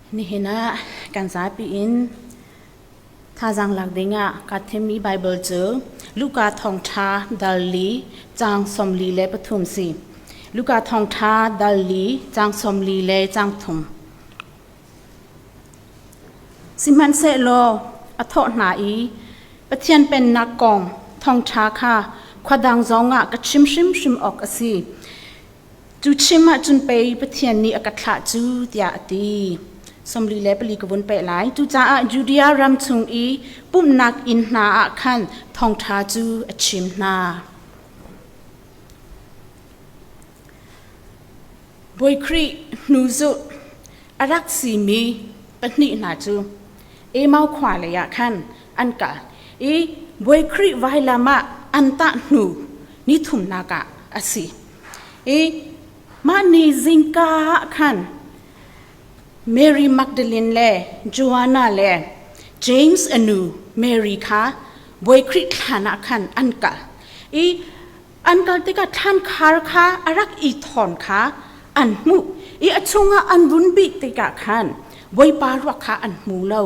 Nihin ah kan zapi in thazaang lak dingah kaa thimmi Baibal cu Luka Thawngṭha dal li caang 43 si. Luka Thawngṭha dal li caang 40 le caang thum. Sihmanhsehlaw a thawh hna i Pathian Pennak kong thawngṭha kha khua dang zongah ka chim hrimhrim awk a si. Cu chim ahcun pei Pathian nih a ka thlah cu tiah a ti. 44 ka vun peh lai. Cucaah Judea ram chung i pumhnak inn hna ah khan thawngṭha cu a chim hna. Bawi Khrih hnu zulh a rak simi pahnih hna cu Emau khua lei ah khan an kal i Bawi Khrih vailam ah an tah hnu ni thumnak ah a si. I mah ni zingka ah khan Mary Magdalene le Joanna le James a nu Mary kha Bawi Khrih thlan ah khan an kal i an kal tikah thlankhar kha a rak i thawn kha an hmuh i a chungah an vun bih tikah khan Bawipa ruak kha an hmu lo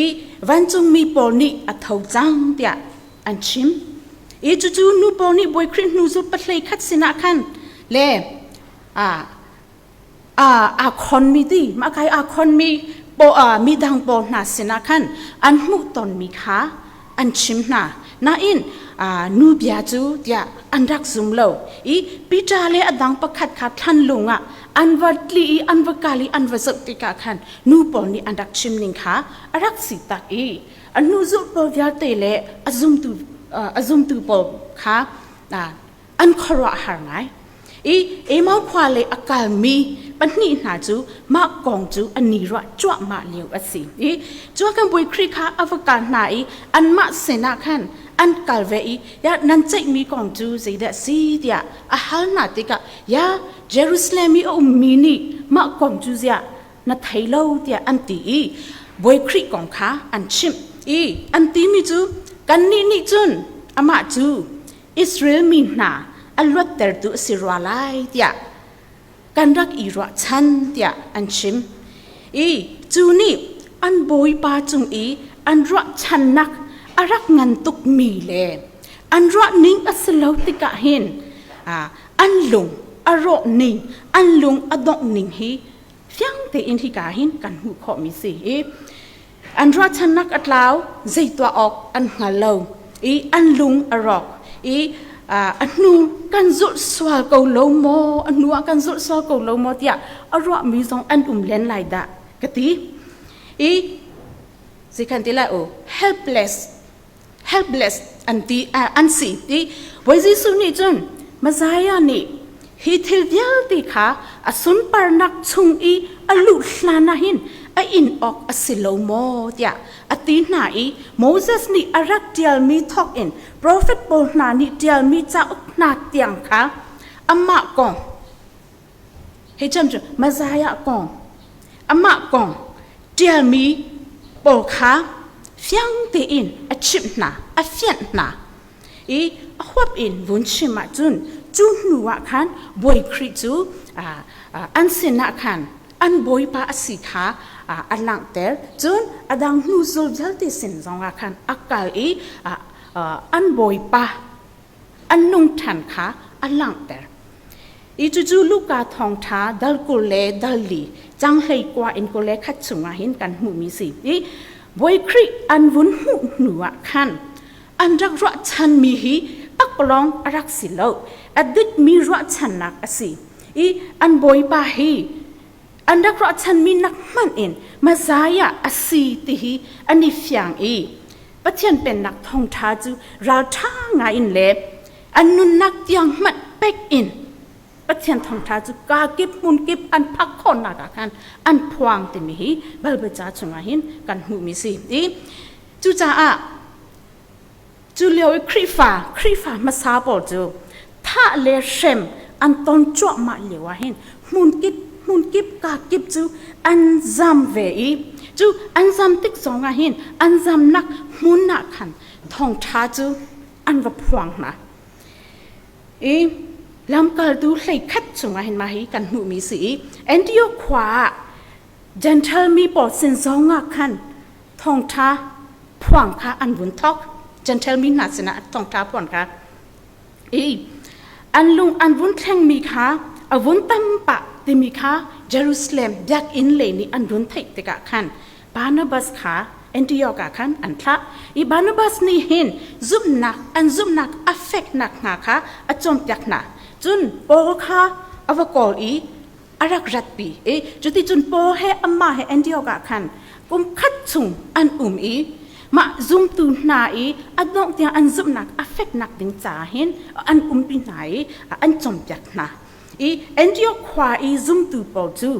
i vancungmi pawl nih a tho cang tiah an chim. I cucu nu pawl nih Bawi Khrih hnu cu pahlei khat sinah khan le a aa khonmi ti mah kai aa khonmi midang pawl hna sinah khan an hmuh tonmi kha an chim hna. Nain nu bia cu tiah an rak zum lo i Peter le a dang pakhat kha thlanlung ah an va tli i an va kal i an va zoh tikah khan nu pawl nih an rak chim ning kha a rak si tak i a hnu zulh pawl vialte le a zumtu pawl kha an khuaruahhar ngai. I Emau khua le a kalmi pahnih hna cu mah kong cu an i ruah cuahmah lio a si. I cu kan Bawi Khrih kha a va kal hna i anmah sinah khan an kal ve i ya nan ceihmi kong cu zeidah si tiah a hal hna tikah ya Jerusalem i a ummi nih mah kong cu ziah na thei lo tiah an ti i Bawi Khrih kong kha an chimh i an timi cu kannih nih cun amah cu Israel mi hna a luattertu a si rua lai tiah kan rak i ruahchan tiah an chim. I cu nih an bawipa cung i an ruahchannak a rak ngan tukmi le an ruahning a si lo tikah hin an lung a rawh ning, an lung a dongh ning hi fiang tein hika hin kan hmuh khawhmi si. I an ruahchannak a tlau, zei tuah awk an hngal lo i an lung a rawk i a hnu kan zulh sual ko lo maw, a hnu ah kan zulh sual ko lo maw tiah a ruahmi zong an um len lai dah ka ti. I zei kan ti lai u, helpless helpless an ti an si ti Bawi Jesuh nih cun Messiah nih hi thil vialte kha a sunparnak chung i a luh hlan ah hin a in awk a si lo maw tiah a ti hna i Moses nih a rak ṭialmi thawk in profet pawl hna nih ṭialmi cauk hna tiang kha amah kong Hei cam cu Messiah kong, amah kong ṭialmi pawl kha fiang tein a chimh hna, a fianh hna i a huap in vun chim ahcun cu hnu ah khan Bawi Khrih cu an sinah khan an Bawipa a si kha a langhter. Cun a dang hnu zul vialte sin zongah khan a kal i an Bawipa an nung ṭhan kha a langhter. I cucu Luka thawngṭha dal 20 le dal li cang 21 in 21 chungah hin kan hmuhmi si. I Bawi Khrih an vun hmuh hnu ah khan an rak ruahchanmi hi pakpalawng a rak si lo. A dikmi ruahchannak a si. I an Bawipa hi an rak ruahchanmi nak hmanh in Messiah a si ti hi an i fiang i Pathian pennak thawngṭha cu ralṭha ngai in le an nunnak tiang hmanh pek in Pathian thawngṭha cu kaa kip hmun kip an phak khawhnak ah khan an phuang timi hi Baibal ca chungah hin kan hmuhmi si. I cucaah cu lio i Khrihfa Khrihfa hmasa pawl cu thah le hrem an ton cuahmah lio ah hin hmun kip hmun kip kaa kip cu an zam ve i cu an zam tik zong ah hin an zamnak hmun ah khan thawngṭha cu an va phuang hna. I lamkaltu 11 chungah hin mah hi kan hmuhmi si i Antioch khua ah Gentile mi pawl sin zong ah khan thawngṭha phuang kha an vun thawk. Gentile mi hna sinah thawngṭha phuan kha i an lung an vun thlengmi kha a vun tam pah timi kha Jerusalem biakinn lei nih an vun theih tikah khan Barnabas kha Antioch ah khan an thlah i Barnabas nih hin zumhnak an zumhnak a feknak hna kha a cawnpiak hna. Cun Paul kha a va kawl i a rak ratpi i cuticun Paul he amah he Antioch ah khan kum khat chung an um i mah zumtu hna i a dongh tiang an zumhnak a feknak ding caah hin an umpi hna i an cawnpiak hna. I Antioch khua i zumtu pawl cu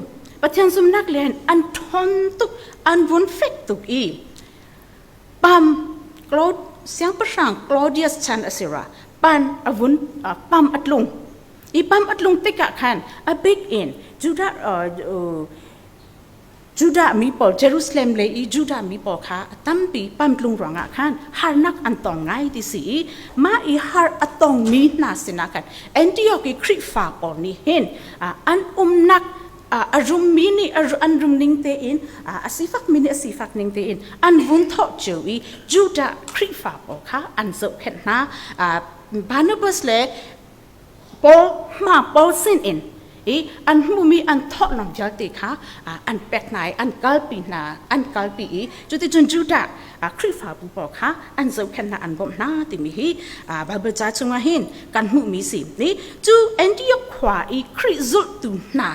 Pathian zumhnak le an ṭhawn tuk, an vun fek tuk i pam siangpahrang Claudius chan a si rua, pan a vun pam a tlung. I pam a tlung tikah khan a bik in Judah Judah mi pawl Jerusalem lei i Judah mi pawl kha a tampi pamtlung ruangah khan harnak an tong ngai ti si i mah i har a tongmi hna sinah khan Antioch i Khrihfa pawl nih hin an umnak a rummi nih an rum ning tein a sifakmi nih a sifak ning tein an vun thawh cio i Judah Khrihfa pawl kha an zohkhenh hna. Barnabas le Paul hma Paul sin in i an hmuhmi an thawhlawm vialte kha an pek hna i an kalpi hna an kalpi i cuticun Judah Khrihfabu pawl kha an zohkhenh hna an bawmh hna timi hi Baibal ca chungah hin kan hmuhmi si. Ni cu Antioch khua i Khrih zulhtu hna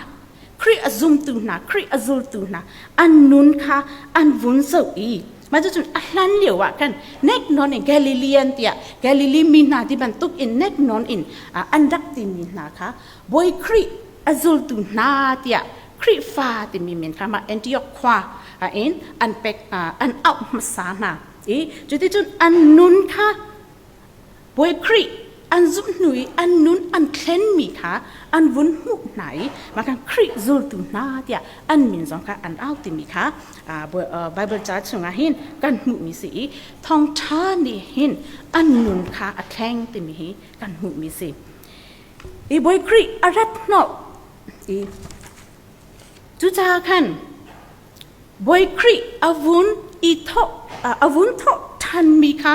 Khrih a zumtu hna, Khrih a zultu hna an nun kha an vun zoh i mah cucun a hlan lio ah khan nek nawn in Galilean tiah Galilee mi hna ti bantuk in nek nawn in an rak timi hna kha Bawi Khrih a zultu hna tiah Khrihfa timi min kha mah Antioch khua in an pek an auh hmasa hna i cuticun an nun kha Bawi Khrih an zumh hnu i an nun an thlenmi kha an vun hmuh hna i mah khan Khrih zultu hna tiah an min zong kha an au timi kha Baibal ca chungah hin kan hmuhmi si i thawngṭha nih hin an nun kha a thleng timi hi kan hmuhmi si. I Bawi Khrih a rat hnawh i cucaah khan Bawi Khrih a vun i thawh a vun thawh ṭhanmi kha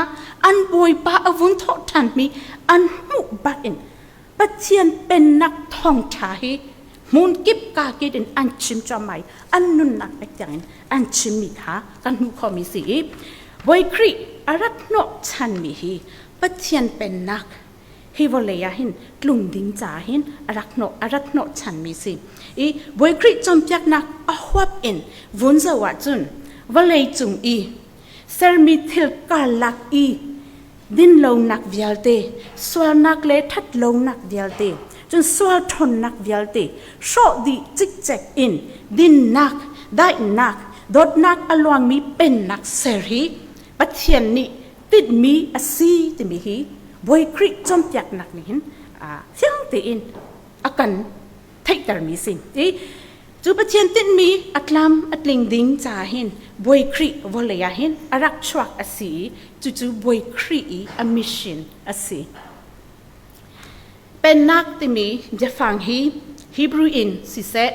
an Bawipa a vun thawh ṭhanmi an hmuh bak in Pathian pennak thawngṭha hi hmun kip ka kip in an chim cuahmah i an nunnak pek tiangin an chimmi kha kan hmuh khawhmi si i Bawi Khrih a rat hnawh chanmi hi Pathian pennak hi vawlei ah hin tlung ding caah hin a rak hnawh a rat hnawh chanmi si i Bawi Khrih cawnpiaknak a huap in vun zoh ahcun vawlei cung i sermi thil karlak i dinlonak vialte sualnak le ṭhatlonak vialte cun sual ṭhawnnak vialte hrawh dih cikcek in dinnak daihnak dawtnak a luangmi pennak ser hi Pathian nih tinhmi a si timi hi Bawi Khrih cawnpiaknak nih hin fiang tein a kan theihtermi si. I cu Pathian tinhmi a tlam a tling ding caah hin Bawi Khrih vawlei ah hin a rak chuak a si i cucu Bawi Khrih i a mission a si. Pennak timi biafang hi Hebrew in siseh,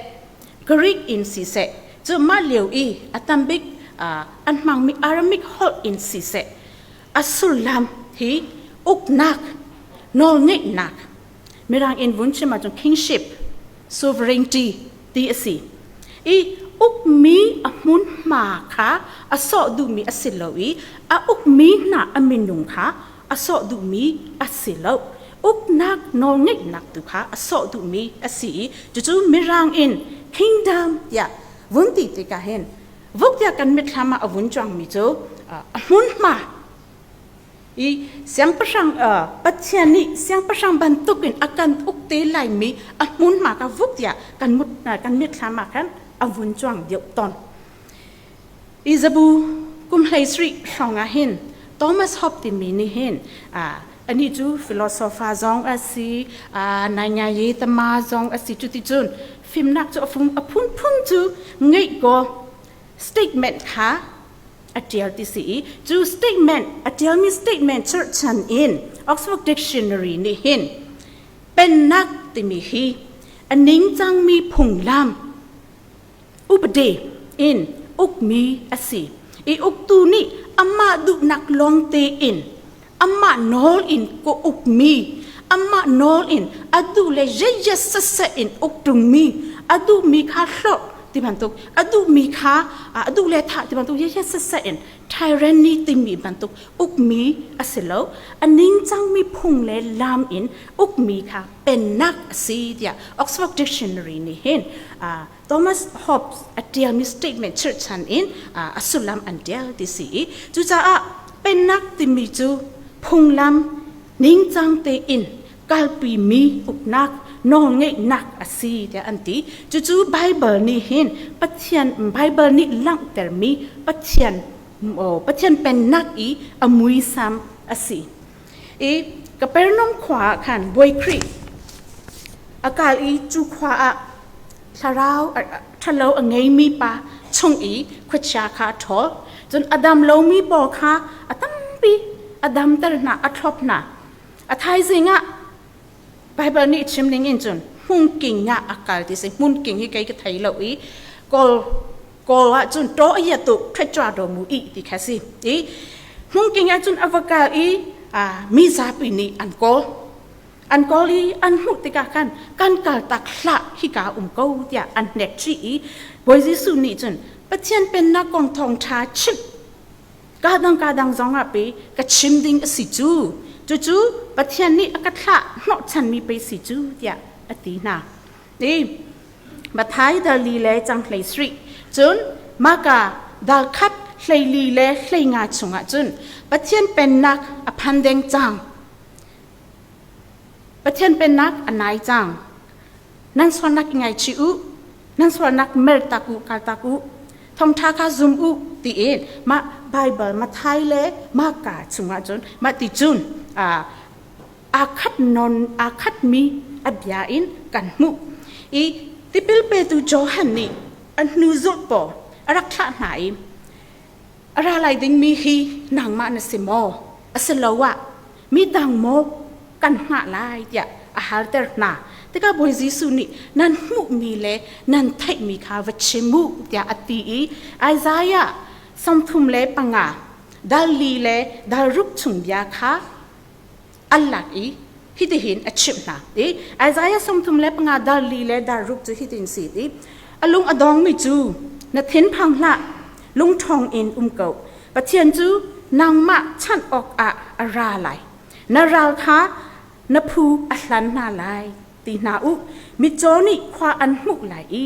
Greek in siseh, cu mah lio i a tambik an hmangmi Aramaic holh in siseh, a sullam hi uknak, nawlngeihnak, Mirang in vun chim ahcun kingship, sovereignty ti a si. I ukmi a hmunhma kha a sawh duhmi a si lo i a ukmi hna a minung kha a sawh duhmi a si lo. Uknak nawlngeihnak tu kha a sawh duhmi a si i cucu Mirang in kingdom tiah vun ti tikah hin vuk tiah kan mitthlam ah a vun cuangmi cu a hmunhma i siangpahrang Pathian nih siangpahrang bantukin a kan uk te laimi a hmunhma ka vuk tiah kan mut kan mitthlam ah khan a vun cuang deuh tawn. I zabu kum hlei sarih hrawng ah hin Thomas Hobbes timi nih hin anih cu philosopher zong a si, naingaye tama zong a si. Cuticun fimnak cu a fung a phunphun cu ngeih kaw statement kha a ṭial ti si i cu statement a ṭialmi statement cherhchan in Oxford Dictionary nih hin pennak timi hi a ningcangmi phunglam upade. in ukmi a si. I uktu nih amah duhnak lawng tein amah nawl in ko ukmi, amah nawl in a duh le zeizat saseh in uk ṭungmi, a duhmi kha hlorh ti bantuk, a duhmi kha a duh le thah ti bantuk zeizat saseh in tyranny timi bantuk ukmi a si lo. A ningcangmi phung le lam in ukmi kha pennak a si tiah Oxford Dictionary nih hin Thomas Hobbes a ṭialmi statement chirhchan in a sullam an ṭial ti si i cucaah pennak timi cu phunglam ningcang tein kalpimi uknak nawlngeihnak a si tiah an ti. Cucu Bible nih hin Pathian Bible nih langhtermi Pathian Pathian pennak i a muisam a si. I Kapernaum khua ah khan Bawi Khrih a kal i cu khua ah thlarau ṭhalo a ngeimi pa chung i khuachia kha a ṭhawl. Cun a dam lomi pawl kha a tampi a damter hna, a thlop hna. A thaizing ah Baibal nih chim ning in cun hmunking ah a kal ti si. Hmunking hi kei ka thei lo i Kawl Kawl ah cun ṭaw a tu ṭhetṭa do mu i ti kha si. I hmunking ah cun a va kal i mi zapi nih an kawl. An kawl i an hmuh tikah khan kan kal tak hlah hika um ko tiah an hnek chih i Bawi Jesuh nih cun Pathian pennak kong thawngṭha chimh ka dang ka dang zong ah pe ka chim ding a si cu cucu Pathian nih a ka thlah hnawhchanmi pei si cu tiah a ti hna. Ti Mathai dal li le cang hlei sarih cun Maka dal khat 14 le 15 chungah cun Pathian pennak a phan deng cang. Pathian pennak a nai cang. Nan sualnak i ngaichih u, nan sualnak mertak u, kaltak u, thawngṭha kha zum u tiin mah Baibal Mathai le Maka chungah cun mah ti cun aa khat non aa khatmi a bia in kan hmuh. I tipil petu Johan nih a hnu zulh pawl a rak thlah hna i a ra lai dingmi hi nangmah na si maw? Asiloah midang maw kan hngah lai tiah a halter hna. Tikah Bawi Jesuh nih nan hmuhmi le nan theihmi kha va chim u tiah a ti i Isaiah 35 dal li le dal ruk chung bia kha an lak i hitihin a chimh hna. I Isaiah 35 dal li le dal ruk cu hitin si i a lung a dongmi cu na thinphang hlah, lungṭhawng in um ko. Pathian cu nangmah chanh awkah a ra lai. Na ral kha na phu a hlan hna lai ti hna u. Mitcaw nih khua an hmuh lai i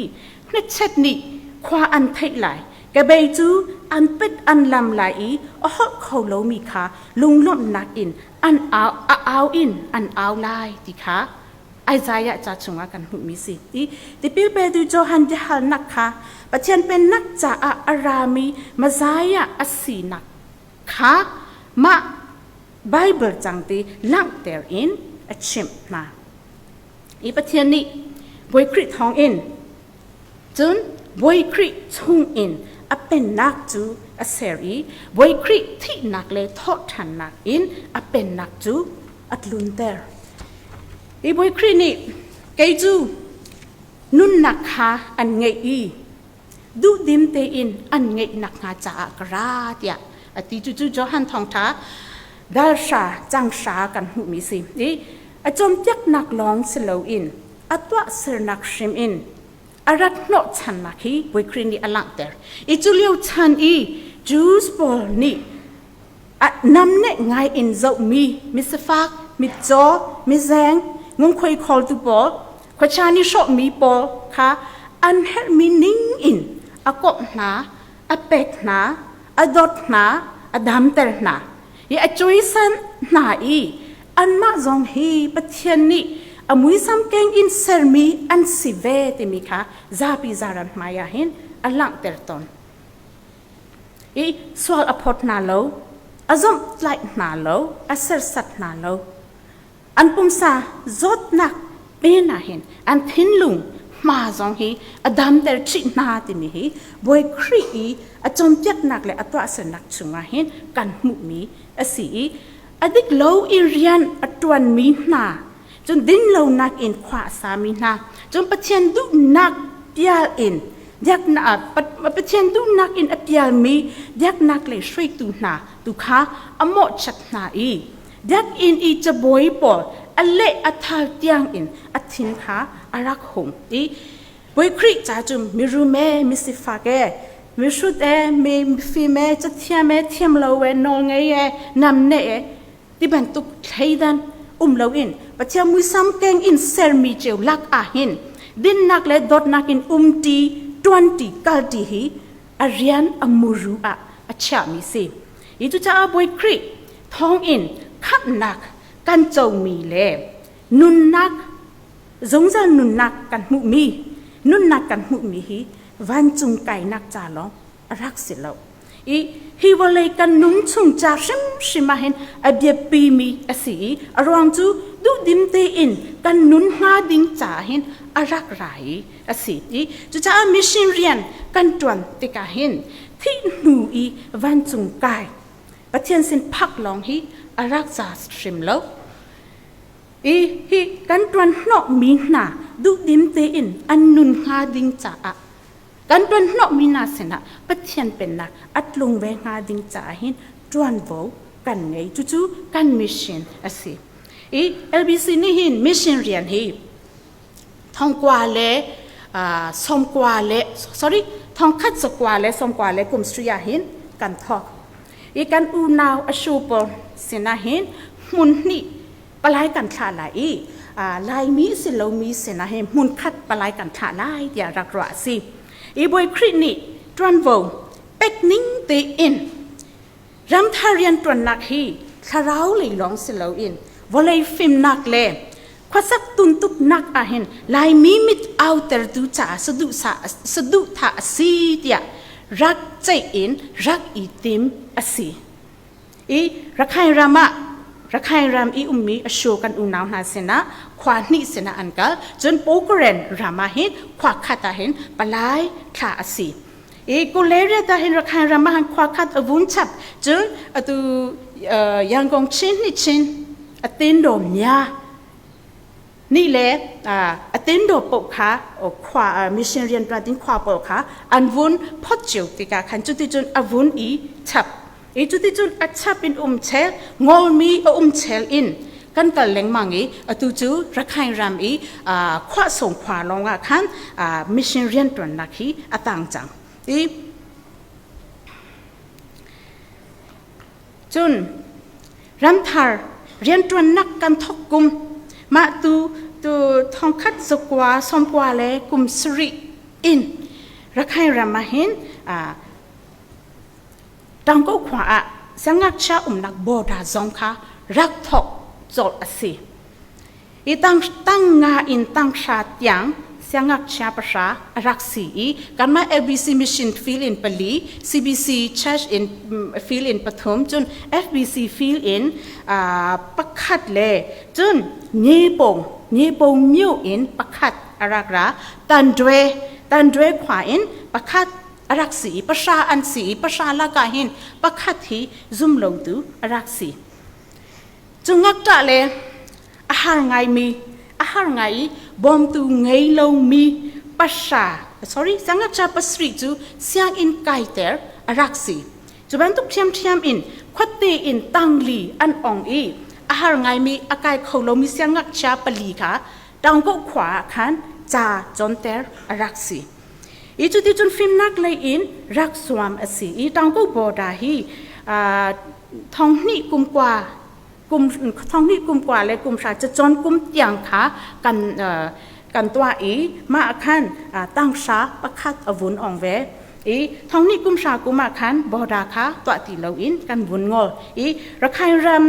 hnachet nih khua an theih lai. Kebei cu an pet an lam lai i a holh kho lomi kha lunglawmhnak in an au, a au in an au lai ti kha Isaiah ca chungah kan hmuhmi si. I tipil petu Johan biahalnak kha Pathian pennak caah a rami Messiah a sinak kha mah Bible cangte langhter in a chimh hna. I Pathian nih Bawi Khrih thawngin cun Bawi Khrih chungin a pennak cu a ser i Bawi Khrih thihnak le thawhṭhannak in a pennak cu a tlunter. Hi Bawi Khrih nih kei cu nunnak kha an ngeih i duhdim tein an ngeih nakhnga caah ka ra tiah a ti. Cucu Johan Thawngṭha dal hra cang hra kan hmuhmi si. I a cawnpiaknak lawng si loin a tuahsernak hrim in a rat hnawhchannak hi Bawi Khrih nih a langhter. I cu lio chan i Jews pawl nih namneh ngai in zohmi misifak, mitcaw, mizeng, ngungkhuai khawltu pawl, khuacha nih hrawhmi pawl kha an herhmi ning in a komh hna, a pek hna, a dawt hna, a damter hna. I a cuisan hna i anmah zong hi Pathian nih a muisam keng in sermi an si ve timi kha zapi zaran hmai ah hin a langhter tawn. I sual a phawt hna lo, a zomhtlaih hna lo, a serhsat hna lo. An pumsa zawtnak pen ah hin an thinlung hma zong hi a damter chih hna timi hi Bawi Khrih i a cawnpiaknak le a tuahsernak chungah hin kan hmuhmi a si i a dik lo i rian a ṭuanmi hna cun dinlonak in khua a sami hna cun Pathian duhnak pial in. Biaknak Pathian duhnak in a pialmi biaknak lei hruaitu hna tu kha a mawhchiat hna i biakinn i cabuai pawl a leh a thal tiang in a thin kha a rak hung i Bawi Khrih ca cu mirum e, misifak e, mihrut e, mifim e, cathiam e, thiamlo e, nawlngei e, namneh e, ti bantuk thleidan um loin Pathian muisam keng in sermi ceu lak ah hin dinnak le dawtnak in umṭi, ṭuanṭi, kalṭi hi a rian a muru ah a chiahmi si. Hi cucaah Bawi Khrih thawngin khamhnak kan comi le nunnak zungzal nunnak kan hmuhmi nunnak kan hmuhmi hi vancung kainak ca lawng a rak si lo. I hi vawlei kan nun chung ca hrimhrim ah hin a biapimi a si i a ruang cu duhdim tein kan nun hnga ding caah hin a rak ra i a si i cucaah mission rian kan ṭuan tikah hin thih hnu i vancung kai Pathian sin phak lawng hi a rak za hrim lo. I hi kan ṭuan hnawhmi hna duhdim tein an nun hnga ding caah kan ṭuan hnawhmi hna sinah Pathian pennak a tlung ve hnga ding caah hin ṭuanvo kan ngei. Cucu kan mission a si. I LBC nih hin mission rian hi thongkua le sawmkua le sorry thongkhat zakua le sawmkua le kum sri ah hin kan thawk. I kan unau a shu pawl sinah hin hmun hnih palai kan thlah lai i Laimi si lomi sinah hin hmunkhat palai kan thlah lai tiah rak ruah a si. I Bawi Khrih nih ṭuanvo pek ning tein ramthar rianṭuannak hi thlarau lei lawng si loin vawlei fimnak le khuasak tuntuknak ahhin Laimi mit autertu caah saduhthah a si tiah rak ceih in rak i tim a si. I Rakhine ram ah Rakhine ram i ummi Asho kan unau hna sinah khua hnih sinah an kal. Cun Pokaren ram ah hin khua khat ah hin palai thla a si. I Kuleriat ah hin Rakhine ram ah hin khua khat a vun chap. Cun atu Yangon Chin ni Chin a tin ro mya Ni le a tindaw paoh kha khua mission rianṭuan ding khua pawl kha an vun phot cio tikah khan cuticun a vun i chap. I cuticun a chap in um chel, ngolmi a um chel in kan kal lengmang i atu cu Rakhine ram i khuahsung khua lawngah khan mission rianṭuannak hi a tang cang. I Cun ramthar rianṭuannak kan thawk kum mah tu tu thongkhat zakua sawmkua le kum sarih in Rakhine ram ah hin Tangko khua ah siangngakchia umnak border zong kha rak thawk colh a si. I tang tang nga in tang hra tiang siangngakchia pahra a rak si i kanmah LBC Mission field in pali, CBC Church in field in pathum, cun FBC field in pakhat le cun Nyepong Nyepong myo in pakhat a rak ra Tandwe Tandwe khua in pakhat a rak si i pahra an si i pahra lakah hin pakhat hi zumlotu a rak si. Cu ngakṭah le a har ngaimi a har ngai i bawmtu ngei lomi pahra sorry siangngakchia pasarih cu sianginn kaiter a rak si. Cu bantuk ṭhiamṭhiam in khuate in tangli an ong i a har ngaimi a kai kho lomi siangngakchia pali kha Taungkoh khua ah khan ca cawnter a rak si. I cuticun fimnak lei in rak zuam a si i Taungkoh border hi thonghnih kum kua kum thonghnih kum kua le kum hra cacawn kum tiang kha kan kan tuah i mah khan tanghra pakhat a vun ong ve i thonghnih kum hra kum ah khan border kha tuah ti loin kan vun ngol i Rakhine ram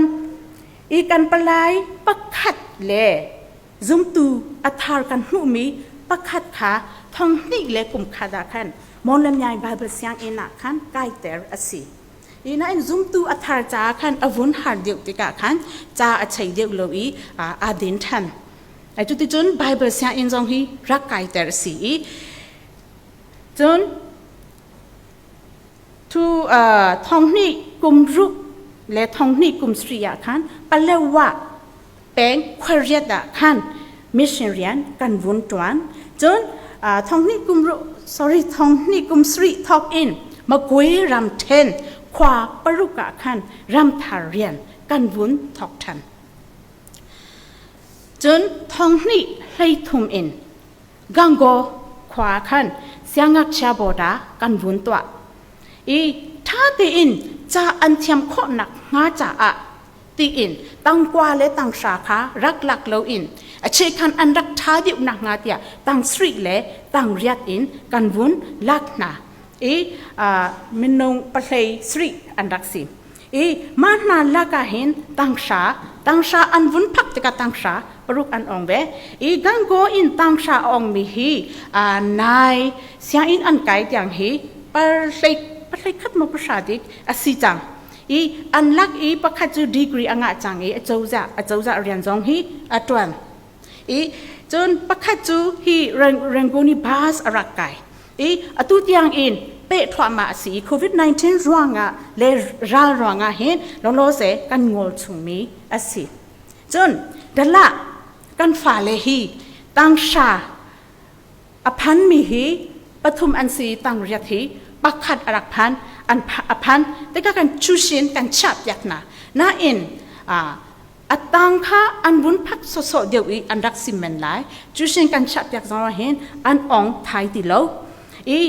i kan palai pakhat le zumtu a thar kan hmuhmi pakhat kha thonghnih le kum khat ah khan Mawlamyai Bible sianginn ah khan kaiter a si. Nain zumtu a thar caah khan a vun har deuh tikah khan ca a chei deuh lo i aa din ṭhan. Cuticun Bible sianginn zong hi rak kaiter a si i cun thu thonghnih kum ruk le thonghnih kum sri ah khan Palewa peng khualriat ah khan mission rian kan vun ṭuan. Cun thonghnih kum ruk sorry thong hnih kum sarih thawk in Magwe ramthen khua paruk ah khan ramthar rian kan vun thawk than. Cun thong hnih 13 in Gangaw khua khan siangngakchia border kan vun tuah i ṭha tein ca an thiam khawhnak hnga caah tiin tangkua le tanghra kha rak lak loin a chekhan an rak ṭha deuh nakhnga tiah tang sarih le tang riat in kan vun lak hna i minung pahlei sarih an rak si. I mah hna lakah hin tanghra tanghra an vun phak tikah tanghra paruk an ong ve i Gangaw in tanghra a ongmi hi nai sianginn an kai tiang hi parhlei parhlei khat maw pahra dik a si cang i an lak i pakhat cu degree a ngah cang i acozah acozah rian zong hi a ṭuan i cun pakhat cu hi Rangoni bus a rak kai i atu tiang in peh thluahmah a si i COVID-19 ruangah le ral ruangah hin lawlawse kan ngol chungmi a si. Cun dalah kan fale hi tanghra a phanmi hi pathum an si tang riat hi pakhat a rak phan an a phan tikah kan chusin kan chiah piak hna nain a tang kha an vun phak sawsawh deuh i an rak sim men lai cusin kan chiah piak zong ah hin an ong thai ti lo i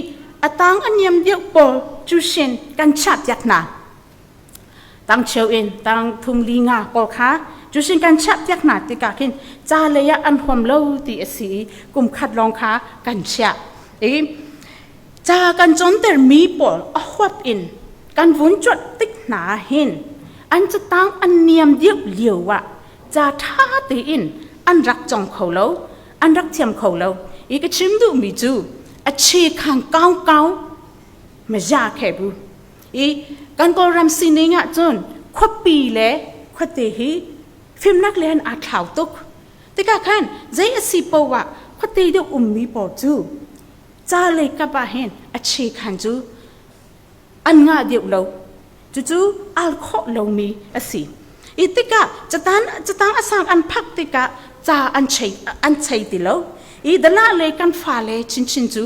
a tang a niam deuh pawl cusin kan chiah piak hna tang cheu in tang thum li nga pawl kha cusin kan chiah piak hna tikah khin ca lei ah an huam lo ti a si i kum khat lawng kha kan chiah i ca kan cawnter mi pawl a huap in kan vun cuanh tik hna hin an catang an niam deuh lio ah ca ṭha tein an rak cong kho lo an rak thiam kho lo i ka chim duhmi cu a che khang kau kau maja khe bu i kan Kawlram sining ah cun khuapi le khuate hi fimnak le an aa thlau tuk tikah khan zei a si poah ah khuate deuh ummi pawl cu ca lei kap ah hin a che khan cu an ngah deuh lo cucu al khawh lomi a si i tikah catan catang a sang an phak tikah ca an chei an chei ti lo i dala le kan fale chinchin cu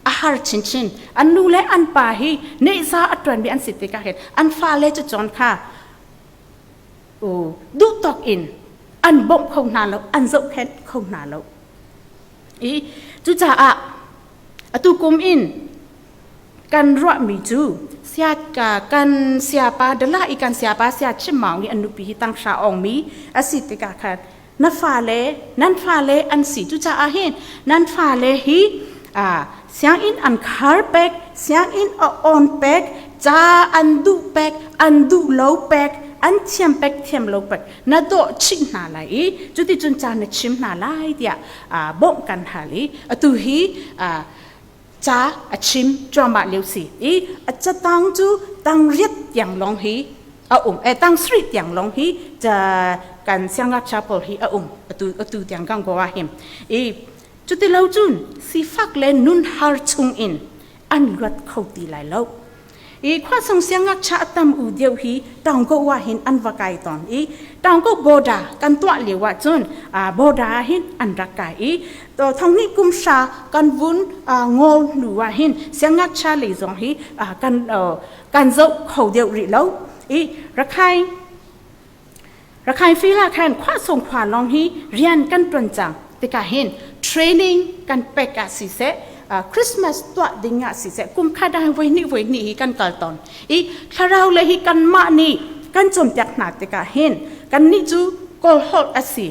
a har chinchin an nu le an pa hi nehza a ṭuanmi an si tikah hin an fale cu cawn kha duh tawk in an bawmh kho hna lo an zohkhenh kho hna lo i cucaah atu kum in kan ruahmi cu sia kan siapa dala i kan siapa sia chimmaung i an nupi hi tanghra ongmi a si tikah khan na fale nan fale an si cucaah hin nan fale hi sianginn an khar pek sianginn a on pek ca an duh pek an duh lo pek an thiam pek thiam lo pek na dawh chih hna lai i cuticun ca na chim hna lai tiah bawmh kan hal i atu hi ca a chim cuahmah lio si i a catang cu tang riat tiang lawng hi a um e tang sarih tiang lawng hi ca kan siangngakchia pawl hi a um atu atu tiang kan go ah him i cuti lo cun sifak le nun har chung in an luat kho ti lai lo i khuasung siangngakchia a tam u deuh hi Taungko ah hin an va kai tawn i Taungko border kan tuah lio ah cun border ah hin an rak kai i thong hnih kum hra kan vun ngol hnu ah hin siangngakchia lei zong hi kan kan zoh kho deuh rih lo i Rakhine Rakhine fila khan khuasung khua lawng hi rian kan tuan cang tikah hin training kan pek ah siseh Christmas tuah ding ah siseh kum khat ah voi hnih voi hnih hi kan kal tawn i thlarau le hi kanmah nih kan cawnpiak hna tikah hin kannih cu kawl holh a si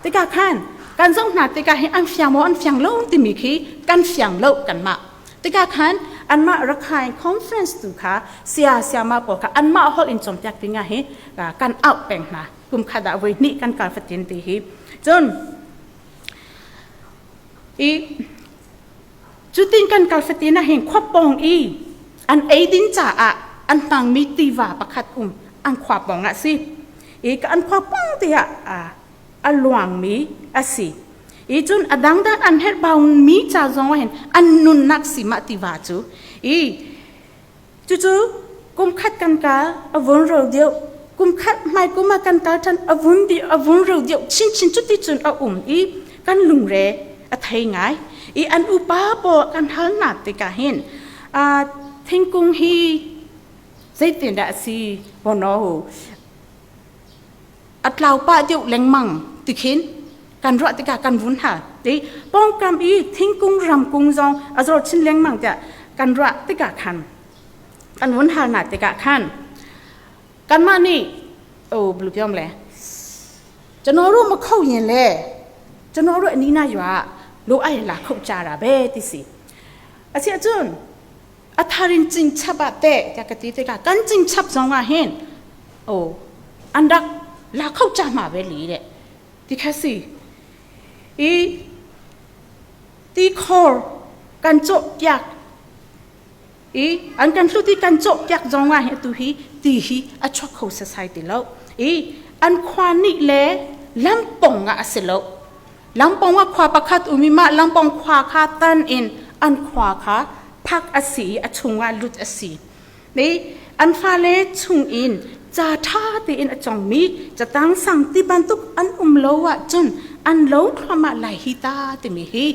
tikah khan kan zoh hna tikah hin an fiang maw an fiang lo timi khi kan fiang lo kanmah tikah khan anmah Rakhine conference tu kha sia siama pawl kha anmah holh in cawnpiak ding ah hi kan auh peng hna kum khat ah voi hnih kan kal fatin ti hi cun i cutin kan kal fatin ah hin khuapawng i an eidin caah an hmangmi tiva pakhat um an khua pawng ah si i ka an khua pawng te ah a luangmi a si i cun a dangdang an herh mi ca zong ah hin an nunnak si mah tiva cu i cucu kum khat kan kal a vun ro deuh kum khat hmai kum ah kan kal ṭhan a vun di a vun ro deuh chinchin cuti cun a um i kan lungre a thei ngai. I an upa pawl kan hal hna tikah hin thingkung hi zeitindah a si bono a tlau pah deuh lengmang ti khin kan ruah tikah kan vun hal. Ti pawngkam i thingkung ramkung zong a zor chin lengmang tiah kan ruah tikah khan kan vun hal hna tikah khan kanmah nih o blu pyom le ကျွန်တော်တို့မခုတ်ရင်လေကျွန်တော်တို့အနီးနားရွာလိုအပ်ရင်လာခုတ်ကြတာပဲတိစီအစီအကျွန်းအထာရင်ကျင်ချပ်တဲ့ကြကတိတဲ့ကကန်ကျင်ချပ်ဆောင်ကဟင်အိုအန်ဒက်လာခုတ်ကြမှာပဲလေတဲ့ဒီခက်စီအီတီခေါ်ကန်ကြော့ပြက် i an kan hlu ti kan cawh piak zong ah hi tu hi ti hi a chuak kho sasai ti lo. I an khua nih le lampong ah a si lo, lampong ah khua pakhat umi ma lampong khua kha tan in an khua kha phak a si i a chungah lut a si. Ni an fale chung in ca ṭha tein a congmi catang sang ti bantuk an um lo ahcun an lo thluahmah lai hi ta timi hi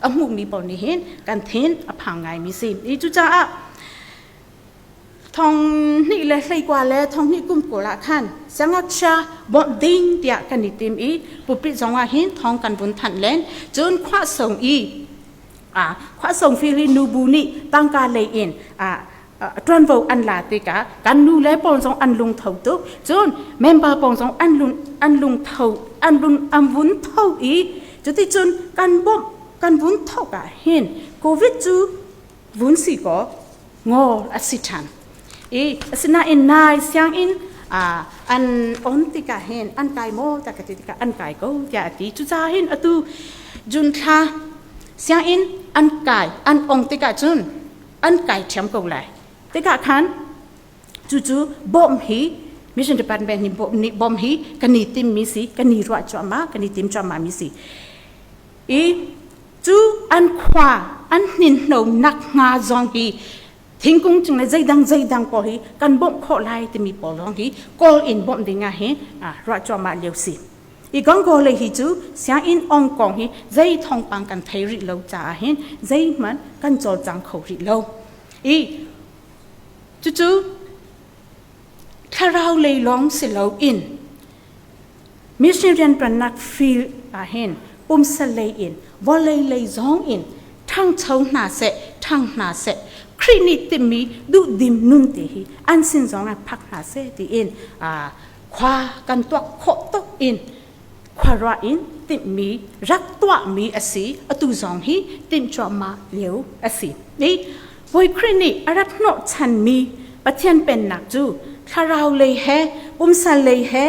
a hmuhmi pawl nih hin kan thin a phang ngaimi si. I cucaah thong hnih le hleikua le thong hnih kum kul ah khan siangngakchia bawmh ding tiah kan i tim i pulpit zong ah hin thong kan vun thanh len. Cun khuahsong i khuahsong fili nubu nih tangka lei in ṭuanvo an la tikah kan nu le pawl zong an lungtho tuk. Cun member pawl zong an lung an lungtho an lung an vun tho i cuticun kan bawmh kan vun thok ah hin COVID cu vun si kaw ngol a si ṭhan. I asinain nai sianginn an on tikah hin an kai maw ta ka ti tikah an kai ko tiah a ti. Cucaah hin atu June thla sianginn an kai an ong tikah cun an kai ṭhiam ko lai. Tikah khan cucu bawmh hi mission department nih bawmh nih bawmh hi kan i timmi si, kan i ruah cuahmah, kan i tim cuahmah mi si. I cu an khua an hninhno nak hnga zong hi thingkung cung le zeidang zeidang pawl hi kan bawmh khawh lai timi pawl zong hi kawl in bawmh ding ah hin ruah cuahmah lio si. I ganggo lei hi cu sianginn ong kong hi zei thawngpang kan thei rih lo caah hin zeihmanh kan cawlcang kho rih lo. I cucu thlarau lei lawng si loin mission rianṭuannak field ah hin pumsa lei in vawlei lei zong in ṭhangcho hna seh, ṭhang hna seh, Khrih nih timmi duhdim nun ti hi an sin zong ah phak hna seh tiin khua kan tuak khawh tuk in khuaruah in timhmi rak tuahmi a si. Atu zong hi timh cuahmah lio a si. Ni Bawi Khrih nih a rat hnawhchanmi Pathian pennak cu thlarau lei he pumsa lei he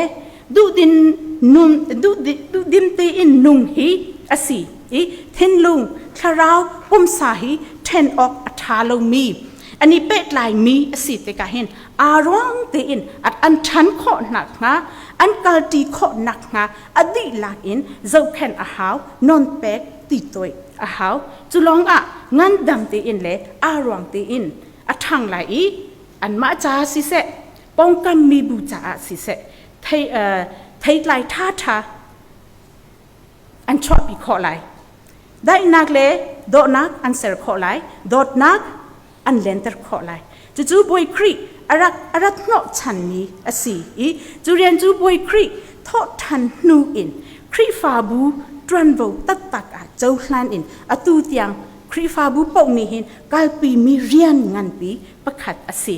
duhdin nun duhdim tein nung hi a si i thinlung thlarau pumsa hi ṭhen awk a ṭha lomi an i pehtlaimi a si tikah hin aa ruang tein an ṭhan khawh nakhnga, an kalṭi khawh nakhnga a dihlak in zohkhenh a hau, non pek ti toih a hau. Cu lawngah ngandam tein le aa ruang tein a ṭhang lai i anmah ca siseh, pawngkam mibu caah siseh, thei theitlai ṭhaṭha an chuahpi khawh lai. Daihnak le dawhnak an ser khawh lai, dawtnak an lenter khawh lai. Cucu Bawi Khrih a rak a rat hnawhchanmi a si i cu rian cu Bawi Khrih thawhṭhan hnu in Khrihfabu ṭuanvo taktak ah cohlan in atu tiang Khrihfabu paoh nih hin kalpimi rian nganpi pakhat a si.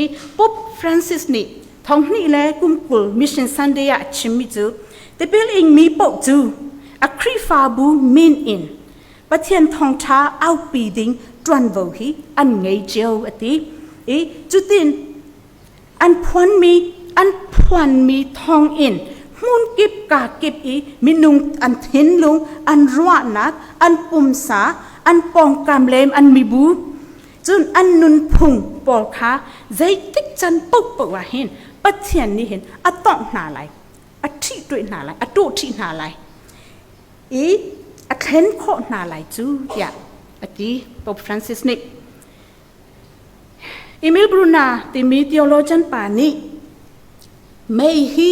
I Pope Francis nih thonghnih le kum 20 Mission Sunday ah a chimmi cu tipil ingmi paoh cu a Khrihfabu min in Pathian thawngṭha aupi ding ṭuanvo hi an ngei cio a ti. I cutin an phuanmi an phuanmi thawngin hmunkip kakip i minung an thinlung, an ruahnak, an pumsa, an pawngkam le an mibu cun an nunphung pawl kha zeitik can paohpaoh ah hin Pathian nih hin a tongh hna lai, a ṭhihṭuih hna lai, a ṭawhṭhih hna lai i a thlen khawh hna lai cu tiah a ti Pope Francis nih. Emil Brunner timi theologian pa nih mei hi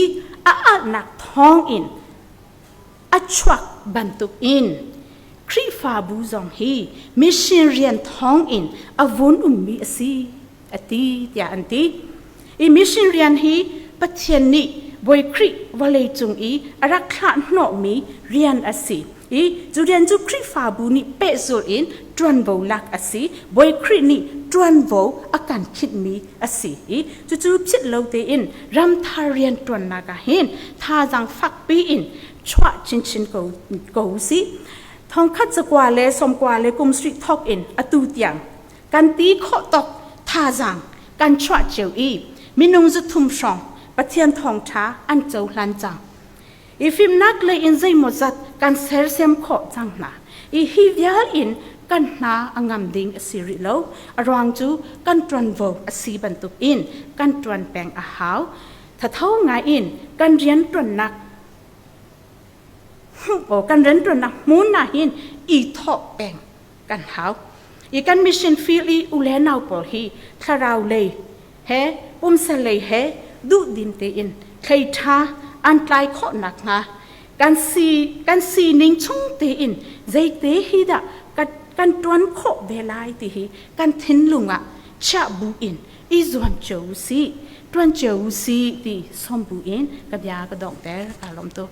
a alhnak thawngin a chuak bantuk in Khrihfabu zong hi mission rian thawng in a vun ummi a si a ti tiah an ti. I mission rian hi Pathian nih Bawi Khrih vawlei cung i a rak thlah hnawhmi rian a si. I cu rian cu Khrihfabu nih pehzulh in ṭuanvo lak a si. Bawi Khrih nih ṭuanvo a kan khinhmi a si i cucu philh lo tein ramthar rian ṭuannak ah hin thazaang fakpi in chuah chinchin ko, ko usih. Thongkhat zakua le sawmkua le kum sarih thawk in atu tiang kan ti khawh tawk thazaang kan chuah cio i minung 300 hrawng Pathian thawngṭha an cohlan cang. I fimnak lei in zeimawzat kan sersiam khawh cang hna. I hi vial in kan hna a ngam ding a si rih lo. A ruang cu kan ṭuanvo a si bantuk in kan ṭuan peng a hau. Thatho ngai in kan rian ṭuannak kan rianṭuannak hmun ah hin i thawh peng kan hau. I kan mission field i u le nau pawl hi thlarau lei he pumsa lei he duhdim tein thlei ṭha an tlai khawh nakhnga kan si kan sining chung tein zeite hi dah kan ṭuan khawh ve lai ti hi kan thinlung ah chiah bu in i zuam cio u sih ṭuan cio u sih ti sawm bu in ka bia ka donghter. Kaa lawm tuk.